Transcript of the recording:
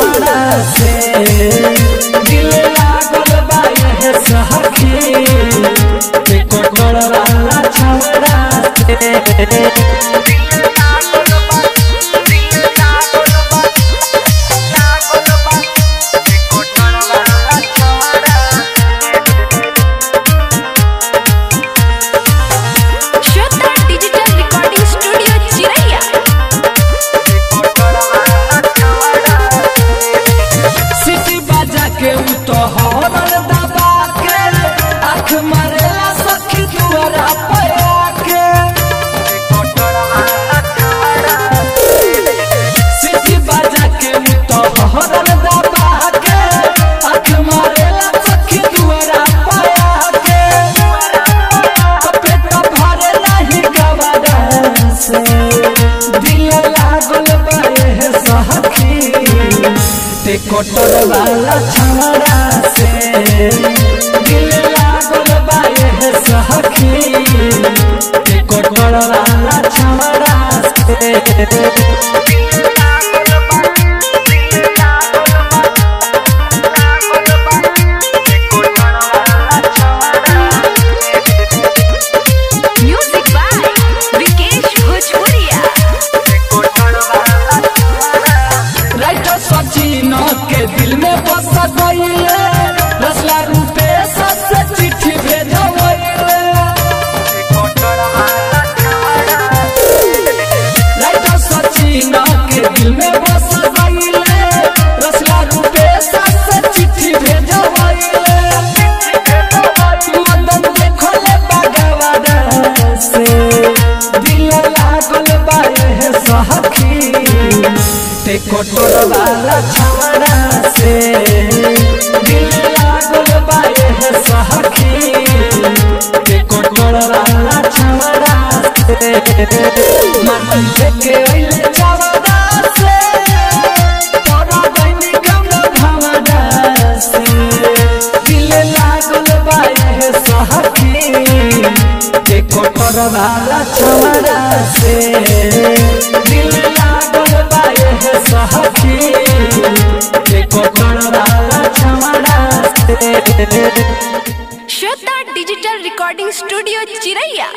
छावड़ा से दिल लागल बा ये सखी टेकोटर वाला छावड़ा से। टेकोटर वाला छावड़ा से दिल लागल बा ये सखी टेकोटर वाला छावड़ा से। Music by Vikesh Bhojpuriya. Writer Sachin के दिल में बस गईले रसला रूपे सबसे चिट्ठी भेजवईले। राइटर सचिन के दिल में बस गईले रसला रूपे सबसे चिट्ठी भेजवईले। मदन देखले बगवाड़ा से दिल लागल बा ये सखी टेकोटर वाला छावड़ा से दिल लागल बा ये सखी टेकोटर वाला छावड़ा से। माटी लेके अइले छावड़ा से तोरा बहिनी कमला भावड़ा से दिल लागल बा ये सखी टेकोटर वाला छावड़ा से दिल लागल बा ये सखी टेकोटर वाला छावड़ा से। Shweta digital recording studio Chiraiya.